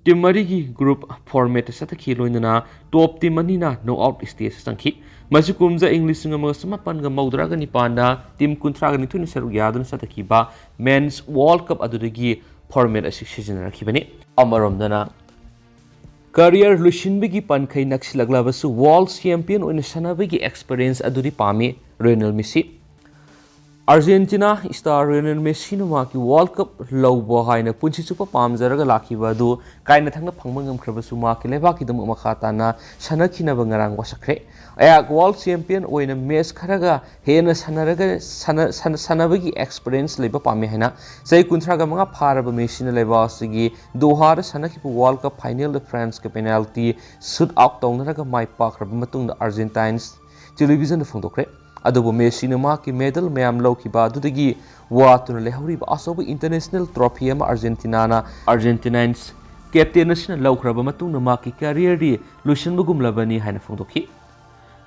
ꯇꯤꯝ ꯃꯔꯤꯒꯤ ꯒ꯭ꯔꯨꯞ ꯐꯣꯔꯃꯦꯠꯇ ꯆꯠꯊꯈꯤ, ꯂꯣꯏꯅꯅ ꯇꯣꯞ ꯇꯤꯝ ꯑꯅꯤꯅ ꯅꯣꯛ ꯑꯥꯎꯠ ꯁ꯭ꯇꯦꯖꯇ ꯆꯪꯈꯤ꯫ ꯃꯁꯤ ꯀꯨꯝꯖꯥ ꯏꯪ ꯂꯤꯁꯤꯡ ꯑꯃꯒ ꯆꯃꯥꯄꯟꯒ ꯃꯧꯗ꯭ꯔꯥꯒ ꯅꯤꯄꯥꯟꯗ ꯇꯤꯝ ꯀꯨꯟꯊ꯭ꯔꯥꯒ ꯅꯤꯊꯣꯏꯅ ꯁꯔꯨꯛ ꯌꯥꯗꯨꯅ ꯆꯠꯊꯈꯤꯕ ꯃꯦꯟꯁ ꯋꯥꯔꯜꯗ ꯀꯞ ꯑꯗꯨꯗꯒꯤ ꯐꯣꯔꯃꯦꯠ ꯑꯁꯤ ꯁꯤꯖꯤꯟꯅꯔꯛꯈꯤꯕꯅꯤ꯫ ꯑꯃꯔꯣꯝꯗꯅ, ꯀꯔꯤꯌꯔ ꯂꯣꯏꯁꯤꯟꯕꯒꯤ ꯄꯟꯈꯩ ꯅꯛꯁꯤꯜꯂꯛꯂꯕꯁꯨ ꯋꯥꯔꯜꯗ ꯆꯦꯝꯄꯤꯌꯟ ꯑꯣꯏꯅ ꯁꯥꯟꯅꯕꯒꯤ ꯑꯦꯛꯁꯄꯤꯔꯤꯌꯦꯟꯁ ꯑꯗꯨꯗꯤ ꯄꯥꯝꯃꯤ ꯔꯤꯑꯣꯅꯦꯜ ꯃꯦꯁꯤ꯫ ꯑꯥꯔꯖꯦꯟꯇꯤꯅꯥ ꯁ꯭ꯇꯥꯔ ꯔꯤꯑꯣꯅꯦꯜ ꯃꯦꯁꯤꯅ ꯃꯍꯥꯛꯀꯤ ꯋꯥꯔꯜꯗ ꯀꯞ ꯂꯧꯕ ꯍꯥꯏꯅ ꯄꯨꯟꯁꯤ ꯆꯨꯞꯄ ꯄꯥꯝꯖꯔꯒ ꯂꯥꯛꯈꯤꯕ ꯑꯗꯨ ꯀꯥꯏꯅ ꯊꯪꯅ ꯐꯪꯕ ꯉꯝꯈ꯭ꯔꯕꯁꯨ, ꯃꯍꯥꯛꯀꯤ ꯂꯩꯕꯥꯛꯀꯤꯗꯃꯛ ꯃꯈꯥ ꯇꯥꯅ ꯁꯥꯟꯅꯈꯤꯅꯕ ꯉꯔꯥꯡ ꯋꯥꯁꯛꯈ꯭ꯔꯦ꯫ ꯑꯩꯍꯥꯛ ꯋꯥꯔꯜꯗ ꯆꯦꯝꯄꯤꯌꯟ ꯑꯣꯏꯅ ꯃꯦꯆ ꯈꯔꯒ ꯍꯦꯟꯅ ꯁꯥꯟꯅꯔꯒ, ꯁꯥꯟꯅ-, ꯁꯥꯟꯅ-, ꯁꯥꯟꯅꯕꯒꯤ ꯑꯦꯛꯁꯄꯤꯔꯤꯌꯦꯟꯁ ꯂꯩꯕ ꯄꯥꯝꯃꯤ ꯍꯥꯏꯅ ꯆꯍꯤ ꯀꯨꯟꯊ꯭ꯔꯥꯒ ꯃꯉꯥ ꯐꯥꯔꯕ ꯃꯦꯁꯤꯅ ꯂꯩꯕꯥꯛ ꯑꯁꯤꯒꯤ ꯗꯣꯍꯥꯗ ꯁꯥꯟꯅꯈꯤꯕ ꯋꯥꯔꯜꯗ ꯀꯞ ꯐꯥꯏꯅꯦꯜꯗ ꯐ꯭ꯔꯥꯟꯁꯀ ꯄꯦꯅꯥꯜꯇꯤ ꯁꯨꯠ ꯑꯥꯎꯠ ꯇꯧꯅꯔꯒ ꯃꯥꯏ ꯄꯥꯛꯈ꯭ꯔꯕ ꯃꯇꯨꯡꯗ ꯑꯥꯔꯖꯦꯟꯇꯥꯏꯟꯁ ꯇꯦꯂꯤꯚꯤꯖꯟꯗ ꯐꯣꯡꯗꯣꯛꯈ꯭ꯔꯦ꯫ ꯑꯗꯨꯕꯨ ꯃꯦꯁꯤꯅ ꯃꯍꯥꯛꯀꯤ ꯃꯦꯗꯜ ꯃꯌꯥꯝ ꯂꯧꯈꯤꯕ ꯑꯗꯨꯗꯒꯤ ꯋꯥꯠꯇꯨꯅ ꯂꯩꯍꯧꯔꯤꯕ ꯑꯆꯧꯕ ꯏꯟꯇꯔꯅꯦꯁꯅꯦꯜ ꯇ꯭ꯔꯣꯐꯤ ꯑꯃ ꯑꯥꯔꯖꯦꯟꯇꯤꯅꯥꯅ, ꯑꯥꯔꯖꯦꯟꯇꯤꯅꯥꯏꯟꯁ ꯀꯦꯞꯇꯦꯟ ꯑꯁꯤꯅ ꯂꯧꯈ꯭ꯔꯕ ꯃꯇꯨꯡꯗ ꯃꯍꯥꯛꯀꯤ ꯀꯦꯔꯤꯌꯔꯗꯤ ꯂꯣꯏꯁꯤꯟꯕꯒꯨꯝꯂꯕꯅꯤ ꯍꯥꯏꯅ ꯐꯣꯡꯗꯣꯛꯈꯤ꯫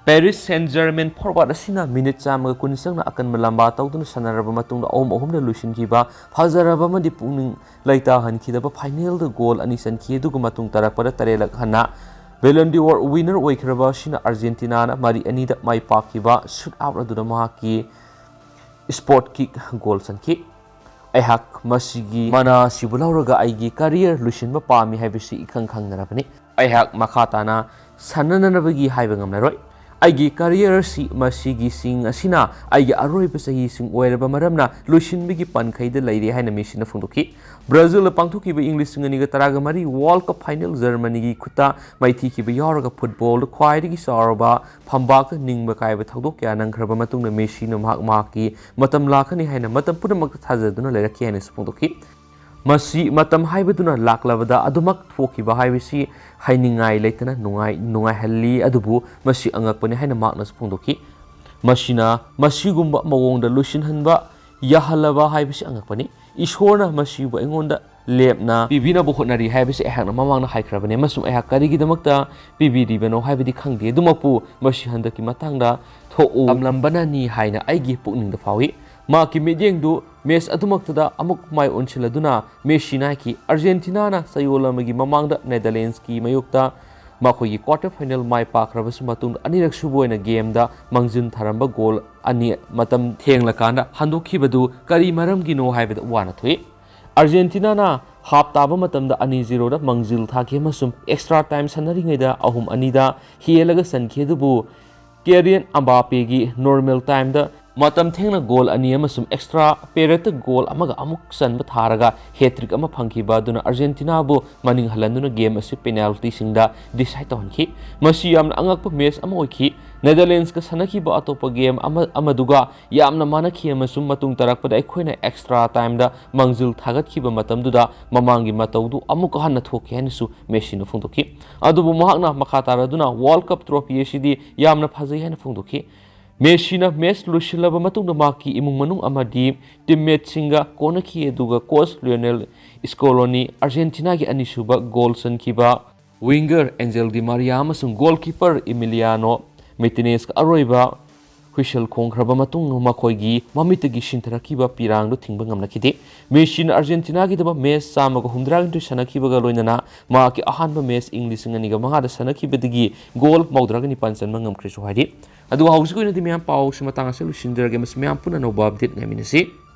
ꯄꯦꯔꯤꯁ ꯁꯦꯟ ꯖꯔꯃꯦꯟ ꯐꯣꯔꯋꯥꯔꯗ ꯑꯁꯤꯅ ꯃꯤꯅꯤꯠ ꯆꯥꯝꯃꯒ ꯀꯨꯟ ꯆꯪꯅ ꯑꯀꯟꯕ ꯂꯝꯕꯥ ꯇꯧꯗꯨꯅ ꯁꯥꯟꯅꯔꯕ ꯃꯇꯨꯡꯗ ꯑꯍꯨꯝ ꯑꯍꯨꯝꯗ ꯂꯣꯏꯁꯤꯟꯈꯤꯕ ꯐꯖꯔꯕ ꯑꯃꯗꯤ ꯄꯨꯛꯅꯤꯡ ꯂꯩꯇꯥꯍꯟꯈꯤꯗꯕ ꯐꯥꯏꯅꯦꯜꯗ ꯒꯣꯜ ꯑꯅꯤ ꯆꯟꯈꯤ꯫ ꯑꯗꯨꯒ ꯃꯇꯨꯡ ꯇꯥꯔꯛꯄꯗ ꯇꯔꯦꯠꯂꯛ ꯍꯟꯅ ꯕꯦꯂꯟ ꯗꯤꯑꯣꯔ ꯋꯤꯅꯔ ꯑꯣꯏꯈ꯭ꯔꯕ ꯑꯁꯤꯅ ꯑꯥꯔꯖꯦꯟꯇꯤꯅꯥꯅ ꯃꯔꯤ ꯑꯅꯤꯗ ꯃꯥꯏ ꯄꯥꯛꯈꯤꯕ ꯁꯨꯠ ꯑꯥꯎꯠ ꯑꯗꯨꯗ ꯃꯍꯥꯛꯀꯤ ꯁ꯭ꯄꯣꯠ ꯀꯤꯛ ꯒꯣꯜ ꯆꯟꯈꯤ꯫ ꯑꯩꯍꯥꯛ ꯃꯁꯤꯒꯤ ꯃꯅꯥ ꯑꯁꯤꯕꯨ ꯂꯧꯔꯒ ꯑꯩꯒꯤ ꯀꯔꯤꯌꯔ ꯂꯣꯏꯁꯤꯟꯕ ꯄꯥꯝꯃꯤ ꯍꯥꯏꯕꯁꯤ ꯏꯈꯪ ꯈꯪꯅꯔꯕꯅꯤ꯫ ꯑꯩꯍꯥꯛ ꯃꯈꯥ ꯇꯥꯅ ꯁꯥꯟꯅꯅꯅꯕꯒꯤ ꯍꯥꯏꯕ ꯉꯝꯂꯔꯣꯏ꯫ ꯑꯩꯒꯤ ꯀꯔꯤꯌꯔ ꯑꯁꯤ ꯃꯁꯤꯒꯤꯁꯤꯡ ꯑꯁꯤꯅ ꯑꯩꯒꯤ ꯑꯔꯣꯏꯕ ꯆꯍꯤꯁꯤꯡ ꯑꯣꯏꯔꯕ ꯃꯔꯝꯅ ꯂꯣꯏꯁꯤꯟꯕꯒꯤ ꯄꯟꯈꯩꯗ ꯂꯩꯔꯦ ꯍꯥꯏꯅ ꯃꯦꯁꯤꯅ ꯐꯣꯡꯗꯣꯛꯈꯤ꯫ ꯕ꯭ꯔꯥꯖꯤꯜꯗ ꯄꯥꯡꯊꯣꯛꯈꯤꯕ ꯏꯪ ꯂꯤꯁꯤꯡ ꯑꯅꯤꯒ ꯇꯔꯥꯒ ꯃꯔꯤ ꯋꯥꯔꯜꯗ ꯀꯞ ꯐꯥꯏꯅꯦꯜ ꯖꯔꯃꯅꯤꯒꯤ ꯈꯨꯠꯇ ꯃꯥꯏꯊꯤꯈꯤꯕ ꯌꯥꯎꯔꯒ ꯐꯨꯠꯕꯣꯜꯗ ꯈ꯭ꯋꯥꯏꯗꯒꯤ ꯆꯥꯎꯔꯕ ꯐꯝꯕꯥꯛꯇ ꯅꯤꯡꯕ ꯀꯥꯏꯕ ꯊꯧꯗꯣꯛ ꯀꯌꯥ ꯅꯪꯈ꯭ꯔꯕ ꯃꯇꯨꯡꯗ ꯃꯦꯁꯤꯅ ꯃꯍꯥꯛ ꯃꯍꯥꯛꯀꯤ ꯃꯇꯝ ꯂꯥꯛꯀꯅꯤ ꯍꯥꯏꯅ ꯃꯇꯝ ꯄꯨꯝꯅꯃꯛꯇ ꯊꯥꯖꯗꯨꯅ ꯂꯩꯔꯛꯈꯤ ꯍꯥꯏꯅꯁꯨ ꯐꯣꯡꯗꯣꯛꯈꯤ꯫ ꯃꯁꯤ ꯃꯇꯝ ꯍꯥꯏꯕꯗꯨꯅ ꯂꯥꯛꯂꯕꯗ ꯑꯗꯨꯃꯛ ꯊꯣꯛꯈꯤꯕ ꯍꯥꯏꯕꯁꯤ ꯍꯥꯏꯅꯤꯡꯉꯥꯏ ꯂꯩꯇꯅ ꯅꯨꯡꯉꯥꯏ-, ꯅꯨꯡꯉꯥꯏꯍꯜꯂꯤ, ꯑꯗꯨꯕꯨ ꯃꯁꯤ ꯑꯉꯛꯄꯅꯤ ꯍꯥꯏꯅ ꯃꯍꯥꯛꯅꯁꯨ ꯐꯣꯡꯗꯣꯛꯈꯤ꯫ ꯃꯁꯤꯅ ꯃꯁꯤꯒꯨꯝꯕ ꯃꯑꯣꯡꯗ ꯂꯣꯏꯁꯤꯟꯍꯟꯕ ꯌꯥꯍꯜꯂꯕ ꯍꯥꯏꯕꯁꯤ ꯑꯉꯛꯄꯅꯤ꯫ ꯏꯁꯣꯔꯅ ꯃꯁꯤꯕꯨ ꯑꯩꯉꯣꯟꯗ ꯂꯦꯞꯅ ꯄꯤꯕꯤꯅꯕ ꯍꯣꯠꯅꯔꯤ ꯍꯥꯏꯕꯁꯤ ꯑꯩꯍꯥꯛꯅ ꯃꯃꯥꯡꯗ ꯍꯥꯏꯈ꯭ꯔꯕꯅꯤ, ꯑꯃꯁꯨꯡ ꯑꯩꯍꯥꯛ ꯀꯔꯤꯒꯤꯗꯃꯛꯇ ꯄꯤꯕꯤꯔꯤꯕꯅꯣ ꯍꯥꯏꯕꯗꯤ ꯈꯪꯗꯦ꯫ ꯑꯗꯨꯃꯛꯄꯨ ꯃꯁꯤ ꯍꯟꯗꯛꯀꯤ ꯃꯇꯥꯡꯗ ꯊꯣꯛꯎ ꯇꯝꯂꯝꯕꯅꯅꯤ ꯍꯥꯏꯅ ꯑꯩꯒꯤ ꯄꯨꯛꯅꯤꯡꯗ ꯐꯥꯎꯏ꯫ ꯃꯍꯥꯛꯀꯤ ꯃꯤꯠꯌꯦꯡꯗꯨ ꯃꯦꯆ ꯑꯗꯨꯃꯛꯇꯗ ꯑꯃꯨꯛ ꯃꯥꯏ ꯑꯣꯟꯁꯤꯜꯂꯗꯨꯅ ꯃꯦꯁꯤꯅ ꯍꯥꯏꯈꯤ, ꯑꯥꯔꯖꯦꯟꯇꯤꯅꯥꯅ ꯆꯌꯣꯜ ꯑꯃꯒꯤ ꯃꯃꯥꯡꯗ ꯅꯦꯗꯔꯂꯦꯟꯁꯀꯤ ꯃꯥꯌꯣꯛꯇ ꯃꯈꯣꯏꯒꯤ ꯀ꯭ꯋꯥꯔꯇꯔ ꯐꯥꯏꯅꯦꯜ ꯃꯥꯏ ꯄꯥꯛꯈ꯭ꯔꯕꯁꯨ ꯃꯇꯨꯡꯗ ꯑꯅꯤꯔꯛ ꯁꯨꯕ ꯑꯣꯏꯅ ꯒꯦꯝꯗ ꯃꯥꯡꯖꯤꯟ ꯊꯥꯔꯝꯕ ꯒꯣꯜ ꯑꯅꯤ ꯃꯇꯝ ꯊꯦꯡꯂꯀꯥꯟꯗ ꯍꯟꯗꯣꯛꯈꯤꯕꯗꯨ ꯀꯔꯤ ꯃꯔꯝꯒꯤꯅꯣ ꯍꯥꯏꯕꯗ ꯋꯥꯅ ꯊꯣꯛꯏ꯫ ꯑꯥꯔꯖꯦꯟꯇꯤꯅꯥꯅ ꯍꯥꯞ ꯇꯥꯕ ꯃꯇꯝꯗ ꯑꯅꯤ ꯖꯤꯔꯣꯗ ꯃꯥꯡꯖꯤꯜ ꯊꯥꯈꯤ ꯑꯃꯁꯨꯡ ꯑꯦꯛꯁꯇ꯭ꯔꯥ ꯇꯥꯏꯝ ꯁꯥꯟꯅꯔꯤꯉꯩꯗ ꯑꯍꯨꯝ ꯑꯅꯤꯗ ꯍꯦꯜꯂꯒ ꯆꯟꯈꯤ꯫ ꯑꯗꯨꯕꯨ ꯀꯦꯔꯤꯌꯟ ꯑꯝꯕꯥꯄꯦꯒꯤ ꯅꯣꯔꯃꯦꯜ ꯇꯥꯏꯝꯗ ꯃꯇꯝ ꯊꯦꯡꯅ ꯒꯣꯜ ꯑꯅꯤ ꯑꯃꯁꯨꯡ ꯑꯦꯛꯁꯇ꯭ꯔꯥ ꯄꯦꯔꯦꯠꯇ ꯒꯣꯜ ꯑꯃꯒ ꯑꯃꯨꯛ ꯆꯟꯕ ꯊꯥꯔꯒ ꯍꯦꯇ꯭ꯔꯤꯛ ꯑꯃ ꯐꯪꯈꯤꯕ ꯑꯗꯨꯅ ꯑꯥꯔꯖꯦꯟꯇꯤꯅꯥꯕꯨ ꯃꯅꯤꯡ ꯍꯜꯍꯟꯗꯨꯅ ꯒꯦꯝ ꯑꯁꯤ ꯄꯦꯅꯥꯜꯇꯤꯁꯤꯡꯗ ꯗꯤꯁꯥꯏꯠ ꯇꯧꯍꯟꯈꯤ꯫ ꯃꯁꯤ ꯌꯥꯝꯅ ꯑꯉꯛꯄ ꯃꯦꯆ ꯑꯃ ꯑꯣꯏꯈꯤ꯫ ꯅꯦꯗꯔꯂꯦꯟꯁꯀ ꯁꯥꯟꯅꯈꯤꯕ ꯑꯇꯣꯞꯄ ꯒꯦꯝ ꯑꯃ ꯑꯃꯗꯨꯒ ꯌꯥꯝꯅ ꯃꯥꯟꯅꯈꯤ ꯑꯃꯁꯨꯡ ꯃꯇꯨꯡ ꯇꯥꯔꯛꯄꯗ ꯑꯩꯈꯣꯏꯅ ꯑꯦꯛꯁꯇ꯭ꯔꯥ ꯇꯥꯏꯝꯗ ꯃꯥꯡꯖꯤꯜ ꯊꯥꯒꯠꯈꯤꯕ ꯃꯇꯝꯗꯨꯗ ꯃꯃꯥꯡꯒꯤ ꯃꯇꯧꯗꯨ ꯑꯃꯨꯛ ꯍꯟꯅ ꯊꯣꯛꯈꯤ ꯍꯥꯏꯅꯁꯨ ꯃꯦꯁꯤꯅ ꯐꯣꯡꯗꯣꯛꯈꯤ꯫ ꯑꯗꯨꯕꯨ ꯃꯍꯥꯛꯅ ꯃꯈꯥ ꯇꯥꯔꯗꯨꯅ ꯋꯥꯔꯜ ꯀꯞ ꯇ꯭ꯔꯣꯐꯤ ꯑꯁꯤꯗꯤ ꯌꯥꯝꯅ ꯐꯖꯩ ꯍꯥꯏꯅ ꯐꯣꯡꯗꯣꯛꯈꯤ꯫ ꯃꯦꯁꯤꯅ ꯃꯦꯆ ꯂꯣꯏꯁꯤꯜꯂꯕ ꯃꯇꯨꯡꯗ ꯃꯍꯥꯛꯀꯤ ꯏꯃꯨꯡ ꯃꯅꯨꯡ ꯑꯃꯗꯤ ꯇꯤꯝꯃꯦꯠꯁꯤꯡꯒ ꯀꯣꯟꯅꯈꯤ, ꯑꯗꯨꯒ ꯀꯣꯆ ꯂꯤꯑꯣꯅꯦꯜ ꯁ꯭ꯀꯣꯂꯣꯅꯤ, ꯑꯥꯔꯖꯦꯟꯇꯤꯅꯥꯒꯤ ꯑꯅꯤꯁꯨꯕ ꯒꯣꯜ ꯆꯟꯈꯤꯕ ꯋꯤꯡꯒꯔ ꯑꯦꯟꯖꯦꯜ ꯗꯤ ꯃꯥꯔꯤꯌꯥ ꯑꯃꯁꯨꯡ ꯒꯣꯜꯀꯤꯄꯔ ꯏꯃꯤꯂꯤꯌꯥꯅꯣ ꯃꯦꯇꯤꯅꯦꯁꯀ ꯑꯔꯣꯏꯕ ꯍꯨꯏꯁꯦꯜ ꯈꯣꯡꯈ꯭ꯔꯕ ꯃꯇꯨꯡ ꯃꯈꯣꯏꯒꯤ ꯃꯃꯤꯠꯇꯒꯤ ꯁꯤꯟꯊꯔꯛꯈꯤꯕ ꯄꯤꯔꯥꯡꯗꯨ ꯊꯤꯡꯕ ꯉꯝꯂꯛꯈꯤꯗꯦ꯫ ꯃꯦꯁꯤꯅ ꯑꯥꯔꯖꯦꯟꯇꯤꯅꯥꯒꯤꯗꯃꯛ ꯃꯦꯆ ꯆꯥꯝꯃꯒ ꯍꯨꯝꯗ꯭ꯔꯥꯅꯤꯊꯣꯏ ꯁꯥꯟꯅꯈꯤꯕꯒ ꯂꯣꯏꯅꯅ ꯃꯍꯥꯛꯀꯤ ꯑꯍꯥꯟꯕ ꯃꯦꯆ ꯏꯪ ꯂꯤꯁꯤꯡ ꯑꯅꯤꯒ ꯃꯉꯥꯗ ꯁꯥꯟꯅꯈꯤꯕꯗꯒꯤ ꯒꯣꯜ ꯃꯧꯗ꯭ꯔꯥꯒ ꯅꯤꯄꯥꯟ ꯆꯟꯕ ꯉꯝꯈ꯭ꯔꯦꯁꯨ ꯍꯥꯏꯔꯤ꯫ ꯑꯗꯨꯒ ꯍꯧꯖꯤꯛꯀꯤ ꯑꯣꯏꯅꯗꯤ ꯃꯌꯥꯝ ꯄꯥꯎꯁꯤ ꯃꯇꯥꯡ ꯑꯁꯤꯗ ꯂꯣꯏꯁꯤꯟꯖꯔꯒꯦ꯫ ꯃꯁꯤ ꯃꯌꯥꯝ ꯄꯨꯟꯅ ꯑꯅꯧꯕ ꯑꯞꯗꯦꯠ ꯉꯥꯏꯃꯤꯟꯅꯁꯤ꯫